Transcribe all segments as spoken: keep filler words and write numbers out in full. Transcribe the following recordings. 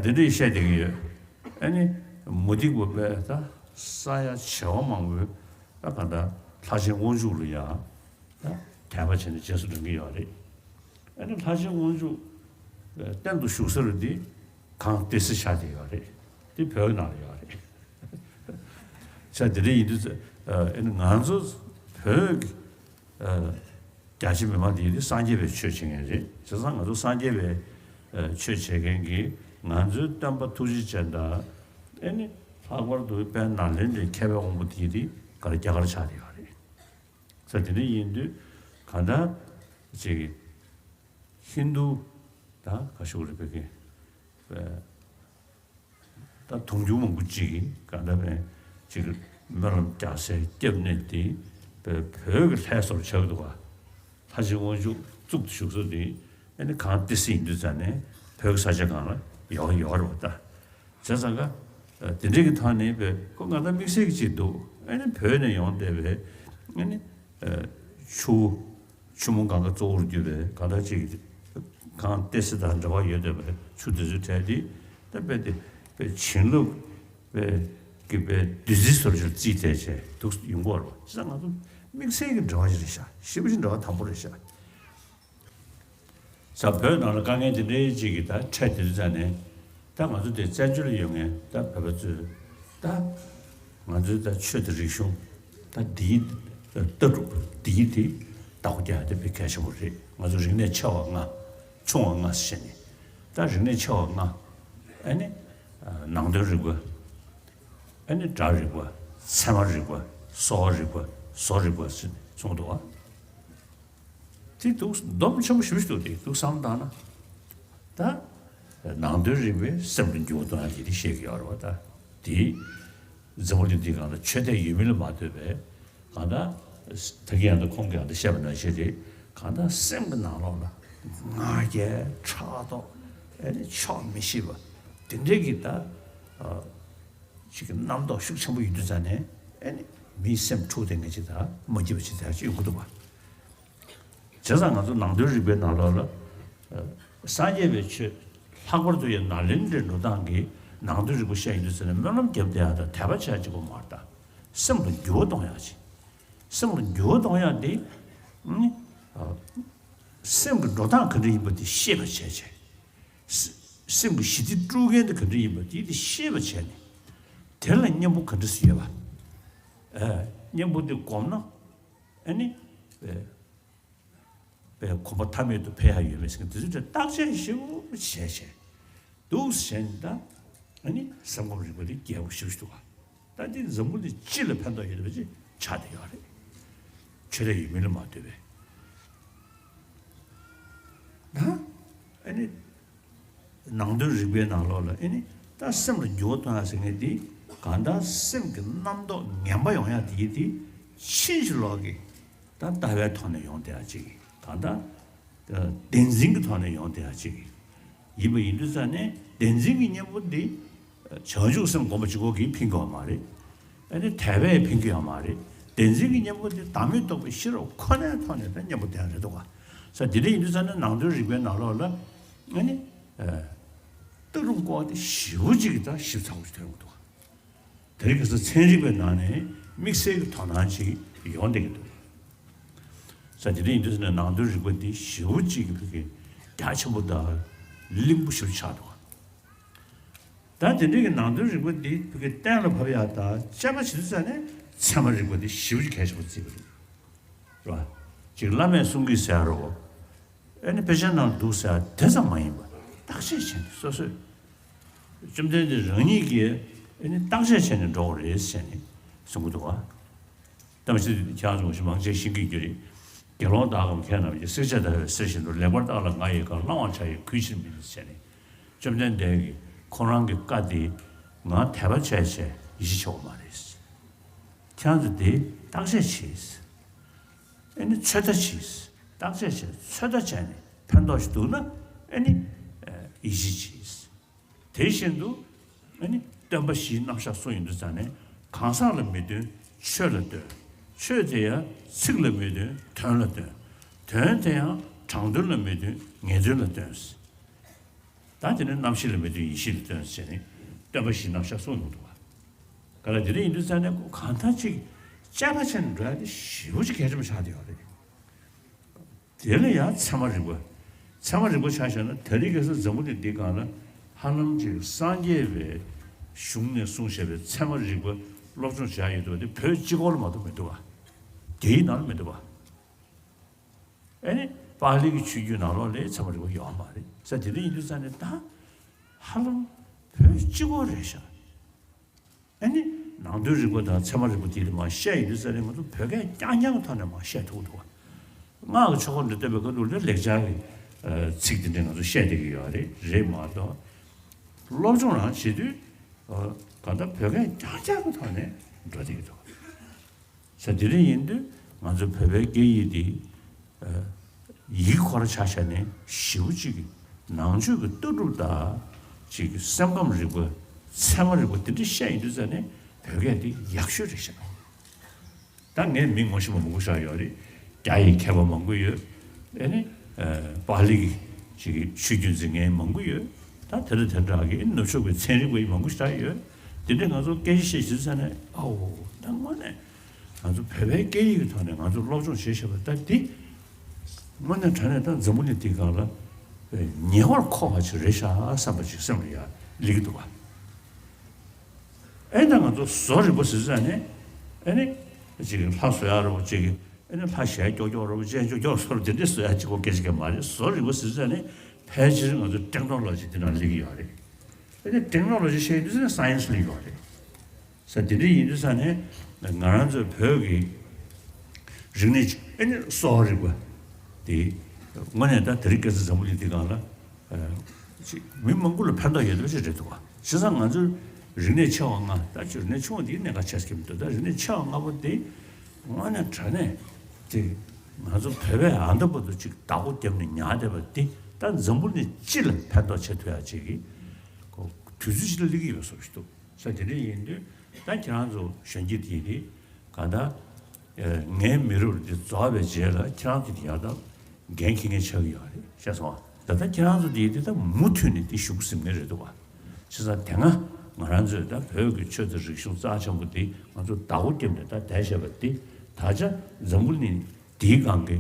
འདི་འདྲ་བཤད་བསྡད་ཀྱི་ཡོད། ཨ་ནི་མུ་སྟེགས་པ་པས་ད་ས་ཡ་བྱེ་བ་མང་པོའི་ད་ག་ད་ལྷ་ཆེན་དབང་ཕྱུག་ལ་ཡང་ད་དད་པ་བྱས་ནས་རྗེས་སུ་འབྲང་གི་ཡོད་རེད། ཨ་ནི་ལྷ་ཆེན་དབང་ཕྱུག་གཏན་དུ་བཞུགས་ས་རུ་འདི་གངས་ཏི་སེ་ཆགས་བསྡད་ཡོད་རེད། འདི་བོད་ནང་ལ་ཡོད་རེད། ས་དེ་འདྲ་ཡིན་དུས་ཨ་ནི་ང་ཚོ་བོད་ཀྱི་རྒྱ་ཆེ་མི་མང་དེ་ཡིན་དུས་སངས་རྒྱས་པའི་ཆོས་བྱེད་མཁན་རེད། བྱས་ཙང་ང་ཚོ་སངས་རྒྱས་པའི་ཆོས་བྱེད་མཁན་གྱི་ང་ཚོའི་སྟོན་པ་ཐུགས་རྗེ་ཅན་དང་ཨ་ནི་ལྷག་པར་དུ་དཔལ་ནཱ་ལེནྡྲའི་མཁས་པའི་དབང་པོ་དེ་ཡིན་དུས་ག་རེ་རྒྱ་གར་ཆགས་བསྡད་ཡོད་རེད། ས་དེ་འདྲ་ཡིན་དུས་གང་ལྟར་ཅིག་ཧིན་དུ་ད་ག་ཞུ་རེད་བོད་ཀྱི་ད་དུང་ཕྱུར་མང་པོ་ཅིག་གིས་གང་ལྟར་བས་ཅིག་སྨོན་ལམ་རྒྱག་སའི་སྐྱབས་གནས་དེ་བོད་ཀྱི་ལྷ་ས་རུ་ཆགས་འདུག་ག་ལྷ་ཆེན་དབང་ཕྱུག་བཙུགས་ཏེ་བཞུགས་ས་དེ་ཨ་ནི་གངས་ཏི་སེ་ཡིན་དུས་ཙང་ནས་བོད་ཀྱི་ས་ཆ་གང་ལ་ཡོད་ཡོད་རེད་བ་ད། བྱས་ཙང་ཀ་དེ་འདྲའི་གི་ཐོག་ནས་བས་ཁོ་གང་ལྟར་དམིགས་བསལ་གྱི་ཅིག་འདུག་ཨ་ནི་བོད་ནས་ཡོང་བསྡད་པའི་ཨ་ནི་ཆུ་ཆུ་མོ་གང་ག་གཙོ་བོར་གྱུར་པའི་གང་ལྟར་ཅིག་གངས་ཏི་སེ་དང་འབྲེལ་བ་ཡོད་བསྡད་པའི་ཆུ་དེ་ཚོའི་གྲས་དེ་ད་དཔེ་དེ་དཔེ་བྱིན་རླབས་དཔེ་གི་དཔེ་བདུད་རྩི་བཟོ་འདྲ་བརྩིས་བསྡད་བྱས་འདུག་ཡོང་གི་ཡོད་རེད་བ། བྱས་ཙང་ང་ཚོ་དམིགས་བསལ་གྱི་འབྲེལ་བ་ཞིག་རེད་ཤག་ཞེ་པོ་ཅིག་འབྲེལ་བ་དམ་པོ་རེད་ཤག་ས་བོད་ནང་ལ་དཀའ་ངལ་དེ་འདྲའི་ཅིག་གིས་ད་འཕྲད་དེ་དུས་ཙང་ནས་ད་ང་ཚོ་དེ་བཙན་བྱོལ་ལ་ཡོད་མཁན་ད་བོད་པ་ཚོས་ད་ང་ཚོའི་ད་ཆོས་དང་རིག་གཞུང་ད་འདིའི་ལྟ་གྲུབ་འདིའི་དེ་བདག་པོ་རྒྱག་ཡ་དེ་དཔེ་གལ་ཆེན་པོ་རེད། ང་ཚོ་རིག་གནས་ཆེ་བ་ལྔ་ཆུང་བ་ལྔ་ཟེར་ནས་ད་རིག་གནས་ཆེ་བ་ལྔ་ཨ་ནི་ནང་དོན་རིག་པ་ཨ་ནི་སྒྲ་རིག་པ་ཚད་མ་རིག་པ་གསོ་བ་རིག་པ་བཟོ་རིག་པ་ཟེར་ནས་གསུངས་འདུག་ཨ། དེ་འདུག་སྡོམ་ཆེན་པོ་ཞེ་པོ་ཞིག་འདུག་དེ་འདུག་བསམ་བཏང་ན། ད་ནང་དོན་རིག་པའི་སེམས་ལ་འགྱུར་བ་གཏོང་ཡ་དེ་དེ་བཤད་ཀྱི་ཡོད་རེད་བ། ད་དེ་འཛམ་བུ་གླིང་འདི་སྒང་ལ་ཆོས་དད་ཡོད་མིན་ལ་མ་ལྟོས་པའི་གང་ལྟར་ད་གིན་ཡང་ད་ཁོང་གིས་ཡང་ད་བཤད་པ་ནང་བཞིན་རེད། གང་ལྟར་སེམས་ཀྱི་ནང་ལོགས་ལ་ང་རྒྱལ་ཕྲག་དོག་ཨེ་ནི་ཆོག་མི་ཤེས་པ་དེ་འདྲའི་གི་ད་ཅིག་གི་རྣམ་རྟོག་ཤུགས་ཆེན་པོ་ཡོད་དུས་ཙང་ནས་ཨེ་ནི་མིའི་སེམས་འཁྲུག་དེ་ངེས་ཅིག་ད་མ་སྐྱིད་པ་ཅིག་ད་ཅིག་ཡོང་གི་འདུག་བ། བྱས་ཙང་ང་ཚོ་ནང་དོན་རིག་པའི་ནང་ལོགས་ལ་ཨ་སངས་རྒྱས་པའི་ཆོས་ལྷག་པར་དུ་ཡང་ནཱ་ལེནྡྲའི་འགྲོ་སྟངས་ཀྱི་ནང་དོན་རིག་པ་བཤད་ཡོང་དུས་ཙང་ནས་སྨོན་ལམ་བརྒྱབ་བསྡད་ཡག་དང་དད་པ་བྱ་ཡག་གཅིག་པོ་མ་རེད་ད། སེམས་ལ་འགྱུར་བ་གཏོང་ཡག་ཅིག་སེམས་ལ་འགྱུར་བ་གཏོང་ཡག་དེ་ཨ་ནི་ཨ་སེམས་ཀྱི་འགྲོ་སྟངས་ག་འདྲ་ཡིན་པ་དེ་ཤེས་པ་བྱས་བྱས། སེམས་ཀྱི་ཞི་བདེ་དཀྲུག་མཁན་དེ་ག་འདྲ་ཡིན་པ་དེ་དེ་ཤེས་པ་བྱས་ནས། དེ་ལ་གཉེན་པོ་ག་འདྲ་སུ་ཡོད་པ། ཨེ་གཉེན་པོ་དེ་སྒོམ་ན་ཨ་ནི་ཨེ་པའི་གོམ་པ་མཐའ་མེད་དུ་འཕེལ་ཡག་ཡོད་མེད་ཟེར་མཁན་དེ་ཚོ་དེ་བརྟག་དཔྱད་ཞིབ་པོ་བྱས་བྱས་འདུག་ཟེར་ནས་ད་ཨ་ནི་སེམས་ཁམས་རིག་པ་དེ་རྒྱས་པོ་ཞིབ་ཞིག་འདུག་ག་ད་འདི་འཛམ་བུ་གླིང་སྤྱི་ལ་ཕན་ཐོགས་ཡོད་པ་ཅིག་ཆགས་བསྡད་ཡོད་རེད། ཆོས་དད་ཡོད་མིན་ལ་མ་ལྟོས་པའི། ད་ཨ་ནི་ནང་དོན་རིག་པའི་ནང་ལོགས་ལ་ཨ་ནི་ད་སེམས་ལ་འགྱུར་བ་གཏོང་ཡག་ཟེར་མཁན་འདི་གང་ལྟར་སེམས་ཀྱི་རྣམ་རྟོག་ངན་པ་ཡོང་ཡག་དེ་དེ་ཕྱིན་ཅི་ལོག་གི་ད་ལྟ་བའི་ཐོག་ནས་ཡོང་བསྡད་ཡག་ཅིག་གང་ལྟར་བདེན་འཛིན་གྱི་ཐོག་ནས་ཡོང་བསྡད་ཡག་ཅིག་ཡིན་པ་ཡིན་དུས་ཙང་ནས་བདེན་འཛིན་གྱི་གཉེན་པོ་འདི་བྱང་ཆུབ་སེམས་སྒོམ་པ་གཅིག་པོ་གིས་ཕན་གྱི་ཡོད་མ་རེད། ཨ་ནི་དད་པས་ཕན་གྱི་ཡོད་མ་རེད། བདེན་འཛིན་གྱི་གཉེན་པོ་འདི་བདག་མེད་རྟོགས་པའི་ཤེས་རབ་ཁོ་ནའི་ཐོག་ནས་ད་གཉེན་པོ་ལྡན་རེད་འདུག་ག་ས་དེ་འདྲ་ཡིན་དུས་ཙང་ནས་ནང་དོན་རིག་པའི་ནང་ལོགས་ལ་ཨ་ནི་ལྟ་གྲུབ་སྐོར་དེ་ཞེ་པོ་ཅིག་གི་ད་ཞིབ་ཚགས་པོ་ཞིག་ཐོན་ཡོང་གི་འདུག་ག་དེ་རིང་ཁ་སང་ཚན་རིག་པའི་ནང་ནས་དམིགས་བསལ་གྱི་དོ་སྣང་ཅིག་ཡོང་བསྡད་ཀྱི་འདུག་ས་དེ་འདྲ་ཡིན་དུས་ཙང་ནས་ནང་དོན་རིག་པ་འདི་ཞེ་པོ་ཅིག་གི་ཕ་གི་རྒྱ་ཆེན་པོ་དང་བརླིང་པོ་ཞེ་པོ་ཆགས་འདུག་ག་ད་དེ་འདྲའི་གི་ནང་དོན་རིག་པ་འདི་བོད་ཀྱི་གཏན་ལ་ཕབ་ཡག་དང་དཔྱད་པ་བྱེད་དུས་ཙང་ནས་ཚད་མ་རིག་པ་འདི་ཞེ་པོ་ཅིག་གལ་ཆེན་པོ་བརྩིས་པ་རེད། རེད་བ། ཅིག་བླ་མས་གསུང་གི་ཟེར་རོ། ཨ་ནི་དཔེ་ཆ་ནང་འདུག་ཟེར་དེ་ཙམ་མ་ཡིན་པ་བརྟག་དཔྱད་བྱས་ནས་སོ་སོས། བཅོམ་ལྡན་འདས་རང་ཉིད་ཀྱིས་ཨ་ནི་བརྟག་དཔྱད་བྱས་ནས་འགྲོ་དགོས་རེད་ཟེར་ནས་གསུང་གི་འདུག་བ། ཐམས་ཅད་ཀྱང་ངོ་ཤེས་མང་ཆེ་ཤེས་ཀྱི་རྒྱུ་རེད། དགེ་སློང་དག་གམ་མཁས་རྣམས་ཀྱིས། བསྲེག་བཅད་ཟླ་བའི་གསེར་བཞིན་དུ། ལེགས་པར་བརྟགས་ལ་ང་ཡི་བཀའ། བླང་བར་བྱ་ཡི་གུས་ཕྱིར་མིན། ཟེར་ནས། བཅོམ་ལྡན་འདས་ཀྱིས་ཁོང་རང་གི་བཀའ་དེ་ང་དད་པ་བྱས་བྱས་ཡིད་ཆེས་བྱེད་དགོས་མ་རེད། ཁྱེད་རང་ཚོ་དེ་བརྟག་དཔྱད་བྱེད། ཨ་ནི་ཚོད་ལྟ་བྱེད། བརྟག་དཔྱད་བྱེད་ཚོད་ལྟ་བྱས་ནས་ཕན་ཐོགས་ཤིག་འདུག་ན་ཨ་ནི་ཡིད་ཆེས་བྱེད། དེ་བཞིན་དུ་ཨ་ནི་སྟོན་པ་བཞིའི་རྣམ་གཞག་གསུངས་ཡོང་དུས་ཙང་ནས་གང་ཟག་ལ་མི་སྟོན་ཆོས་ལ་སྟོན། ཆོས་དེ་ཡང་ཚིག་ལ་མི་སྟོན་དོན་ལ་སྟོན། དོན་དེ་ཡང་དྲང་དོན་ལ་མི་སྟོན་ངེས་དོན་ལ་སྟོན། ད་ ད་དེ་ནས་རྣམ་ཤེས་ལ་མི་སྟོན་ཡེ་ཤེས་ལ་སྟོན་ཟེར་ནས་སྟོན་པ་བཞིའི་རྣམ་གཞག་གསུངས་འདུག་པ། ག་ལ་དེ་འདྲ་ཡིན་དུས་ཙང་ནས་ཁོ་གང་ལྟར་ཅིག་དཔྱད་པ་བྱས་ནས་འགྲོ་ཡ་དེ་ཞེ་པོ་ཅིག་གལ་ཆེན་པོ་ཆགས་བསྡད་ཡོད་རེད། དེ་ལ་ཡང་ཚད་མ་རིག་པ། ཚད་མ་རིག་པ་ཆ་བཞག་ན་དེ་རིང་ཁ་སང་འཛམ་བུ་གླིང་འདིའི་སྒང་ལ་ཧ་ལམ་ཅིག་སངས་རྒྱས་པའི་གཞུང་ནས་གསུངས་བཞག་པའི་ཚད་མ་རིག་པ་སློབ་སྦྱོང་བྱས་ཡོད་འདུག་པ་དེ་བོད་སྤྱི་ཁོག་ལ་མ་གཏོགས་མི་འདུག་པ། རྒྱ་ཡིག་ནང་ལ་མི་འདུག་པ། ཨ་ནི་པཱ་ལི་གི་ཆོས་བརྒྱུད་ནང་ལོགས་ལ་ཚད་མ་རིག་པ་ཡོད་མ་རེད་ཟེར། དེ་འདྲ་ཡིན་དུས་ཙང་ནས་ད་ཧ་ལམ་བོད་སྤྱི་ཁོག་རེད་ཤག་ཨ་ནི་ནང་དོན་རིག་པ་དང་ཚད་མ་རིག་པ་དེ་མར་བཤད་ཡོང་དུས་ཙ་ནས་ང་ཚོ་བོད་སྐད་རྐྱང་རྐྱང་གི་ཐོག་ནས་མར་བཤད་ཐུབ་འདུག་སྔགས་ཀྱི་ཆོ་ག་འདི་བཏོན་པའི་ཁ་ཐུག་ལ་ལེགས་སྦྱར་གྱི་ཚིག་དེ་འདྲ་ང་ཚོ་བཤད་བསྡད་ཀྱི་ཡོད་རེད། རེད་མ་གཏོགས་སློབ་སྦྱོང་རང་བྱེད་དུས་གང་ལྟར་བོད་སྐད་རྐྱང་རྐྱང་གི་ཐོག་ནས་འགྲོ་བསྡད་ཀྱི་འདུག་ས་དེ་འདྲ་ཡིན་དུས་ང་ཚོ་བོད་པའི་སྐད་ཡིག་འདི་ཡིག་ཁོ་ར་ཆ་བཞག་ནས་ཞེ་པོ་ཅིག་གི་ནང་ཆོས་ཀྱི་ལྟ་གྲུབ་དང་ཅིག་གི་སེམས་ཁམས་རིག་པ་ཚད་མ་རིག་པ་དེ་འདྲ་བཤད་ཡོང་དུས་ཙ་ནས་བོད་སྐད་འདི་ཡག་ཤོས་རེད་ཤག་ད་ངས་མི་ངོ་ཤེས་པ་མང་པོ་ཞིག་ཡོད་རེད། རྒྱ་ཡི་མཁས་པ་མང་པོ་ཡོད། ཨེ་ནི་པཱ་ལི་གི་ཅིག་གི་ཆོས་བརྒྱུད་འཛིན་མཁན་མང་པོ་ཡོད། ད་དེ་འདྲ་དེ་འདྲ་གི་ནུབ་ཕྱོགས་ཀྱི་ཚན་རིག་པ་ཡི་མང་པོ་ཞིག་ཡོད། དེ་འདྲ་ང་ཚོ་སྐད་ཆ་བཤད་ཡོང་དུས་ཙ་ནས་ཨའོ་ད་དངོས་གནས། ང་ཚོ་བོད་པའི་སྐད་ཡིག་གི་ཐོག་ནས་ང་ཚོ་སློབ་སྦྱོང་བྱེད་བཞིན་པ་ད་འདི། དངོས་གནས་དྲང་གནས་ད་འཛམ་བུ་གླིང་འདིའི་སྒང་ལ་ཉེ་བར་མཁོ་བ་ཅིག་རེད་ཤག་བསམ་པ་ཅིག་སེམས་ལ་ཡར་སླེབས་ཀྱི་འདུག་ག་ཨེ་ད་ང་ཚོ་བཟོ་རིག་པ་ཟེར་ཙང་ནས་ཨེ་ནི་ཅིག་ལྷ་བཟོ་ཡག་རེད་པ། ཅིག་ཨེ་ནི་ལྷ་ཞལ་ཀྱོག་ཀྱོག་རེད་པ། སྤྱན་ཀྱོག་ཀྱོག་བཟོ་རེད། དེ་འདྲས་བཟོ་ཡག་གཅིག་པོ་སྐད་ཆ་གང་མ་རེད། བཟོ་རིག་པ་ཟེར་ཙང་ནས་ཕལ་ཆེར་ང་ཚོ་ཊེག་ནོ་ལོ་ཇི་འདི་ནང་སླེབས་ཀྱི་ཡོད་རེད། ཨེ་ནི་ཊེག་ནོ་ལོ་ཇི་བཤད་དུས་ཙ་ནས་སའེན་སི་སླེབས་ཀྱི་ཡོད་རེད། ས་དེ་འདྲ་ཡིན་དུས་ཙ་ནས་ང་རང་ཚོའི་བོད་ཀྱི་རིག་གནས་ཨེ་ནི་གསོ་བ་རིག་པ་དེ་དངོས་གནས་ད་དེ་རིང་ཁ་སང་འཛམ་བུ་གླིང་འདི་སྒང་ལ་ཅིག་མི་མང་པོ་ལ་ཕན་ཐོགས་ཡོད་པ་ཅིག་རེད་འདུག་ག་བྱས་ཙང་ང་ཚོའི་རིག་གནས་ཆེ་བ་ལྔ། ད་ཅིག་རིག་གནས་ཆུང་བ་འདི་གནད་འགག་ཆེ་ས་གི་མི་འདུག་ད་རིག་གནས་ཆེ་བ་ལྔ་པོ་དེ་དངོས་གནས་དྲང་གནས་དེ་ང་ཚོ་བོད་པས་ཨ་འདྲ་པོ་དུ་ཅིག་བདག་པོ་བརྒྱབ་ནས་ཉར་བསྡད་པ་འདི་ད་འཛམ་བུ་གླིང་སྤྱི་ལ་ཕན་ཐོགས་བྱེད་ཐུབ་ཡག་ཅིག་གི་དུས་ཚོད་ཅིག་ལ་སླེབས་ཀྱི་ཡོད་བཟོ་ཞིག་འདུག་ས་དེ་འདྲ་ཡིན་དུས་ད་ཁྱེད་རང་ཚོ་གཞོན་སྐྱེས་དེ་དེ་གང་ལྟར་ངའི་མི་རབས་འདི་རྫོགས་པའི་རྗེས་ལ་ཁྱེད་རང་ཚོ་དེ་ཡར་ད་འགན་འཁྱེར་མཁན་ཆགས་ཀྱི་ཡོད་རེད། ཤེས་སོང་ཨ། ད་ལྟ་ཁྱེད་རང་ཚོ་དེ་དེ་ད་མུ་མཐུད་ནས་དེ་ཞུགས་ཟིན་མཁན་རེད་འདུག་བ། བྱས་ཙང་དེ་སྔ་ང་རང་ཚོས་ད་བོད་ཀྱི་ཆོས་དང་རིག་གཞུང་རྩ་ཆེན་པོ་འདི་ང་ཚོ་བདག་པོ་བརྒྱབ་ནས་ད་བསྡད་བཞག་པ་འདི་ད་ཆ་འཛམ་བུ་གླིང་འདིའི་སྒང་གི་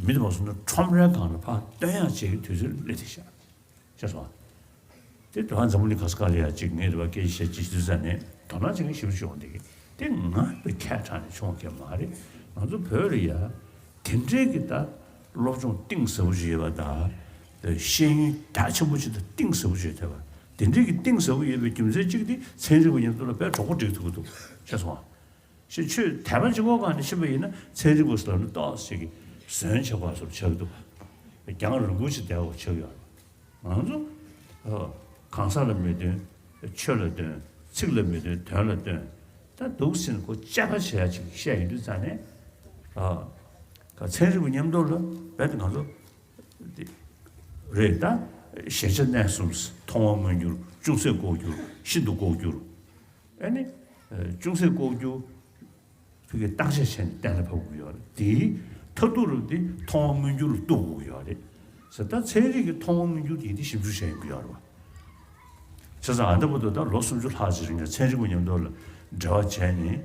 མི་དེ་མ་སོང་ན་ཁྲོམ་རའི་སྒང་ལ་ཕར་སྟོན་ཡག་བྱེད་ཀྱི་དུས་ཚོད་སླེབས་བསྡད་ཤག་ཤེས་སོང་། དེ་དུས་ཨ་འཛམ་བུ་གླིང་ག་ས་ག་ལ་ཡ་གཅིག་ངས་རེ་བ་སྐད་ཆ་བཤད་ཅིག་དུས་ཙ་ནས་དོ་སྣང་བྱེད་མཁན་ཞེ་པོ་ཅིག་ཡོང་བསྡད་ཀྱི། དེ་ང་དཔེ་ཁྱད་དྲགས་ནས་བྱུང་བ་མ་རེད། ང་ཚོ་བོད་ལ་ཡ་དེ་འདྲའི་གི་ད་སློབ་སྦྱོང་གཏིང་ཟབ་པོ་ཞིག་ཡོད་པ་དང་། དེ་ཤེས་ཡོན་རྒྱ་ཆེན་པོ་ཞིག་དང་གཏིང་ཟབ་པོ་ཞིག་ཐོབ་པ། དེ་འདྲའི་གི་གཏིང་ཟབ་པོ་ཡོད་པའི་རྒྱུ་མཚན་གཅིག་དེ་ཚན་རིག་པ་མཉམ་དུ་ལ་དཔེ་གྲོགས་པོ་སྒྲིག་ཐུབ་ཀྱི་འདུག་ཤེས་སོང་ཨ། ཞེས་ཆོས་དད་པ་གཅིག་པོ་སྒང་ནས་ཕྱིན་པ་ཡིན་ན་ཚན་རིག་པ་ཟེར་ལབ་ན་ཏོག་ཙམ་གྱི་ཟོན་ཆགས་པ་བཟོ་ཆགས་འདུག་རྒྱང་རིང་པོ་ཞིག་བསྡད་པ་ཆགས་ཡོད། ང་ཚོ་ཨ་གང་ཟག་ལ་མི་སྟོན། ཆོས་ལ་སྟོན། ཚིག་ལ་མི་སྟོན། དོན་ལ་སྟོན། ད་འདུག་ཟེར་ནས་ཁོ་དཔྱད་པ་བྱེད་ཡ་ཅིག་བཤད་ཡོང་དུས་ཙ་ནས་ཨ་ག་ཚན་རིག་པ་མཉམ་དུ་ལ་རྦད་དེ་ང་ཚོ་དེ་རེད། ད་གཞལ་བྱ་གནས་གསུམ། མཐོང་བ་མངོན་གྱུར། ཅུང་ཟད་ལྐོག་གྱུར། ཤིན་ཏུ་ལྐོག་གྱུར། ཨ་ནི། ཨ་ཅུང་ཟད་ལྐོག་གྱུར། ཕ་གིའི་བརྟག་དཔྱད་བྱས་ནས་གཏན་ལ་ཕབ་དགོས་ཡོད་རེད། དེའི་མཐར་ཐུག་རུ་དེ་མཐོང་བ་མངོན་གྱུར་ལ་གཏུག་དགོས་ཡོད་རེད། ཟེར་ད་ཚན་རིག་གི་མཐོང་བ་མངོན་གྱུར་དེ་དེ་ཞིབ་འཇུག་བྱས་ཡོང་གི་ཡོད་རེད་བ། བྱས་ཙང་ཨ་ད་བར་དུ་ད་ལོ་སུམ་ཅུ་ལྷག་ཅིག་རིང་ལ་ཚན་རིག་པ་མཉམ་དུ་ལ་འབྲེལ་བ་བྱས་ནས་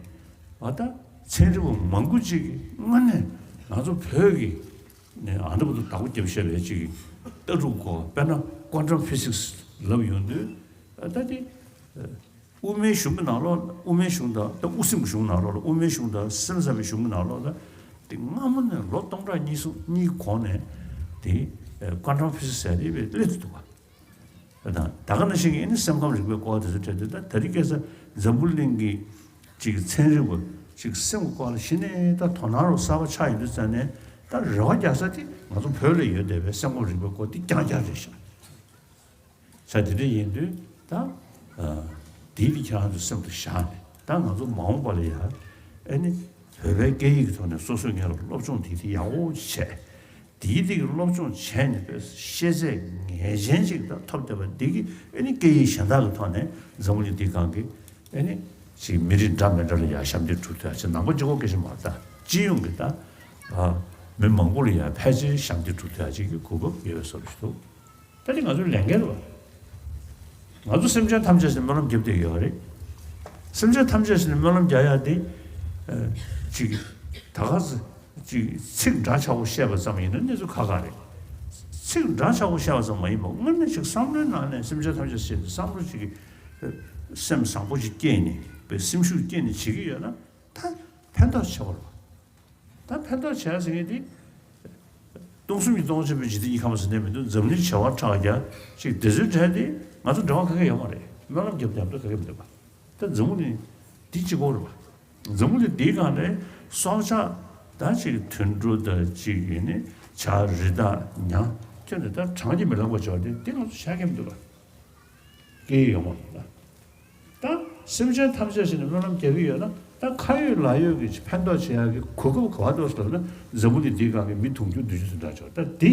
ཨ་ད་ཚན་རིག་པ་མང་པོ་ཅིག་གིས་དངོས་གནས་ང་ཚོ་བོད་ཀྱི་ནས་ཨ་ད་བར་དུ་བདག་པོ་རྒྱབ་བཞག་པའི་ཅིག་ལྟ་གྲུབ་སྐོར། དཔེར་ན་ཀོན་ཊམ་ཕི་སིག་སི་ལབ་ཡོང་དུས་ཨ་ད་དེ། དབུ་མའི་གཞུང་གི་ནང་ལོགས། དབུ་མའི་གཞུང་དང་ད་དབུ་སེམས་ཀྱི་གཞུང་ནང་ལོགས་ལ། དབུ་མའི་གཞུང་དང་སེམས་ཙམ་པའི་གཞུང་གི་ནང་ལོགས་ལ་དེ་སྔ་མོ་ནས་ལོ་སྟོང་ཕྲག་གཉིས་གསུམ་གཉིས་གོང་ནས་དེ་ཀོན་ཊམ་ཕི་སིག་སི་ཟེར་དེ་སླེབས་ཐུབ་འདུག་བ། དང་ད་ག་ནང་བཞིན་གྱི་ཨ་ནི་སེམས་ཁམས་རིག་པའི་སྐོར་དེ་ཚོ་འཕྲད་དུས་ད་དེ་རིང་ཁ་སང་འཛམ་བུ་གླིང་གི་ཅིག་ཚན་རིག་པ་ཅིག་སེམས་ཀྱི་སྐོར་ལ་གཞི་ནས་ད་དོ་སྣང་རོགས་གསར་པ་ཆགས་ཡོང་དུས་ཙང་ནས་ད་རེ་བ་རྒྱག་ས་དེ་ང་ཚོ་བོད་ལ་ཡོད་བསྡད་པའི་སེམས་ཁམས་རིག་པའི་སྐོར་དེ་རྐྱང་རྐྱང་རེད་ཤག་ས་དེ་འདྲ་ཡིན་དུས་ད་ཨ་དེའི་དེ་ཁྱེད་རང་ཚོ་སེམས་དུ་བཞག་ནས་ད་ང་ཚོ་མ་འོངས་པ་ལ་ཡ་ཨ་ནི་བོད་པའི་སྐད་ཡིག་གི་ཐོག་ནས་སོ་སོའི་ངོས་ལ་སློབ་སྦྱོང་དེ་དེ་ཡག་པོ་བྱས། དེའི་དེ་གི་སློབ་སྦྱོང་བྱས་ནས་བོད་ཤེས་ཚད་ངེས་ཅན་ཅིག་ད་ཐོབ་བསྡད་པ་འདི་གི་ཨ་ནི་སྐད་ཡིག་གཞན་དག་གི་ཐོག་ནས་འཛམ་བུ་གླིང་འདིའི་སྒང་གི་ཨ་ནི་ཅིག་མི་རིགས་འདྲ་མི་འདྲ་ལ་ཡ་ཞབས་འདེགས་སྒྲུབ་ཐུབ་ཡ་ཅིག་ནང་པ་གཅིག་པོ་སྐད་ཆ་མ་རེད། ད་སྤྱི་ཡོངས་ཀྱི་ད་ཨ་མི་མང་པོ་ལ་ཡ་ཕལ་ཆེར་ཞབས་འདེགས་སྒྲུབ་ཐུབ་ཡ་ཅིག་གི་གོ་སྐབས་ཡོད་པའི་བཟོ་འདྲ་ཞིག་འདུག་ད་དེ་ང་ཚོའི་ལས་འགན་རེད་བ། ང་ཚོ་སེམས་ཅན་ཐམས་ཅད་ཀྱི་སྨོན་ལམ་རྒྱབ་བསྡད་ཡོད་རེད། སེམས་ཅན་ཐམས་ཅད་ཀྱི་སྨོན་ལམ་རྒྱག་ཡ་དེ། ཨ། ཅིག་ད་ག་ས་ཅིག་ཚིག་འདྲ་ཆགས་པོ་བཤད་པ་ཙམ་ཡིན་ན་གནས་ཚུལ་ཁག་ཁག་རེད། ཚིག་འདྲ་ཆགས་པོ་བཤད་པ་ཙམ་མ་ཡིན་པར་དངོས་གནས་ཅིག་བསམ་བློའི་ནང་ནས་སེམས་ཅན་ཐམས་ཅད་ཟེར་ཏེ་བསམ་བློ་ཅིག་གི་སེམས་བཟང་པོ་ཅིག་སྐྱེས་ནས་པའི་སེམས་ཤུགས་སྐྱེས་ནས་བྱེད་ཀྱི་ཡོད་ན་ད་ཕན་ཐོགས་ཆེ་བ་རེད། ད་ཕན་ཐོགས་བྱས་ཟེར་མཁན་དེ། སྟོང་གསུམ་གྱི་སྟོང་ཆེན་པོའི་འཇིག་རྟེན་གཉིས་ཀ་མ་ཟེར་ནས་མི་འདུག་འཛམ་གླིང་བྱེ་བ་ཕྲག་བརྒྱ་ཅིག་དེ་ཚོའི་གྲས་དེ་ང་ཚོ་འབྲེལ་བ་ག་གེ་ཡོད་མ་རེད། སྨོན་ལམ་རྒྱབ་རྒྱབ་ཏུ་ག་གེ་མི་འདུག་པ། ད་འཛམ་བུ་གླིང་འདི་གཅིག་པོ་རེད་པ། འཛམ་བུ་གླིང་འདིའི་སྒང་ནས་སྲོག་ཆགས་ད་ཅིག་དུད་འགྲོ་དང་ཅིག་ཡིན་ནི་བྱ་རི་དྭགས་ཉ་ཁྱོན་ནས་ད་བགྲང་གིས་མི་ལང་པ་བྱས་པ་དེ་འདི་ང་ཚོ་བྱ་གེ་མི་འདུག་པ། སྐྱེ་ཡི་ཡོད་མ་རེད་ལ། ད་སེམས་ཅན་ཐམས་ཅད་ཞིག་ནས་སྨོན་ལམ་རྒྱག་གི་ཡོད་ན་ད་ཁ་ཡོད་ལག་ཡོད་ཀྱི་ཕན་ཐོགས་བྱེད་ཡག་གི་གོ་སྐབས་ག་པར་འདུག་ཟེར་ན་འཛམ་བུ་གླིང་འདིའི་སྒང་གི་མི་དུང་ཕྱུར་བདུན་ཅུ་ཙམ་འདྲ་ཆགས། ད་འདི་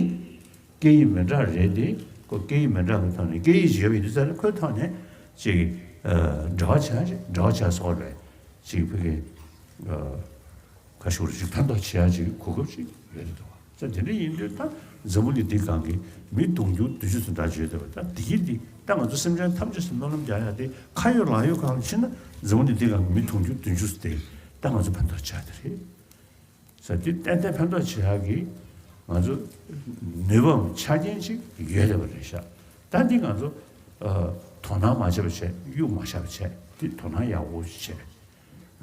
སྐད་ཡིག་མི་འདྲ་རེད་དེ། ཁོ་སྐད་ཡིག་མི་འདྲ་གི་ཐོག་ནས་སྐད་ཡིག་ཅིག་ཡོད་པ་ཡིན་དུས་ཙང་ནས་ཁོའི་ཐོག་ནས་ཅིག་ཨ་འབྲེལ་བ་བྱ་ཅིག་འབྲེལ་བ་བྱ་སོགས་རེད་ཅིག་བོད་སྐད་ཨ། ཁ་ཤོར་ཅིག་ཕན་ཐོགས་བྱེད་ཡ་ཅིག་གོ་སྐབས་ཅིག་ཡོད་རེད་འདུག་བ། ཙང་དེ་འདྲ་ཡིན་དུས་ད་འཛམ་བུ་གླིང་འདི་སྒང་གི་མི་དུང་ཕྱུར་བདུན་ཅུ་ཙམ་འདྲ་ཅིག་ཡོད་བསྡད་པ། ད་དེ་གི་འདི་ད་ང་ཚོ་སེམས་ཅན་ཐམས་ཅད་སུ་སྨོན་ལམ་རྒྱག་ཡ་དེ་ཁ་ཡོད་ལག་ཡོད་སྒང་ལ་ཕྱིན་ན་འཛམ་བུ་གླིང་འདི་སྒང་གི་མི་དུང་ཕྱུར་བདུན་ཅུ་ཙམ་དེ་ད་ང་ཚོ་ཕན་ཐོགས་བྱ་ཡ་དེ་རེད། ཙང་འདི་ཏན་ཏན་ཕན་ཐོགས་བྱེད་ཡ་གི་ང་ཚོ་ནུས་པའམ་ཆ་རྐྱེན་ཅིག་ཡོད་བསྡད་པ་རེད་ཤག་ད་འདི་ང་ཚོ་ཨ་དོ་སྣང་མ་བྱས་པ་བྱས། གཡུག་མ་བཞག་པ་བྱས། འདི་དོ་སྣང་ཡག་པོ་ཞིག་བྱས།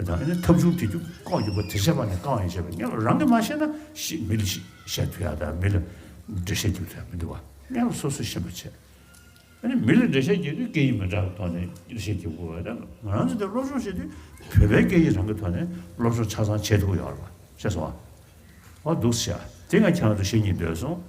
ད་ཨ་ནི་ཐབས་ཇུས་དེ་ཚོ་བཀག་ཡོད་པ་དེ་བྱས་པ་ནས་བཀག་ཡིན་བྱས་པ། ངས་རང་གིས་མ་ཤེས་ན་ཤེས་མི་ལ་ཤེས་བཤད་ཐུབ་ཡ་དང་མི་ལ་འགྲེལ་བཤད་རྒྱབ་ཐུབ་ཡ་མི་འདུག་བ། ངས་སོ་སོས་ཤེས་པ་བྱས། ཨ་ནི་མི་ལ་འགྲེལ་བཤད་རྒྱབ་དུས་སྐད་ཡིག་མི་འདྲ་བའི་ཐོག་ནས་འགྲེལ་བཤད་རྒྱབ་དགོས་པ་དང་། ང་རང་ཚོ་དེ་སློབ་སྦྱོང་བྱེད་དུས་བོད་པའི་སྐད་ཡིག་རང་གི་ཐོག་ནས་སློབ་སྦྱོང་ཆ་ཚང་བྱེད་ཐུབ་ཡོད་རེད་བ། ཤེས་སོང་ཨ། འོ་འདུག་ཤག་དེ་ང་ཁྱེད་རང་ཚོ་བཤད་སྙིང་འདོད་སོང་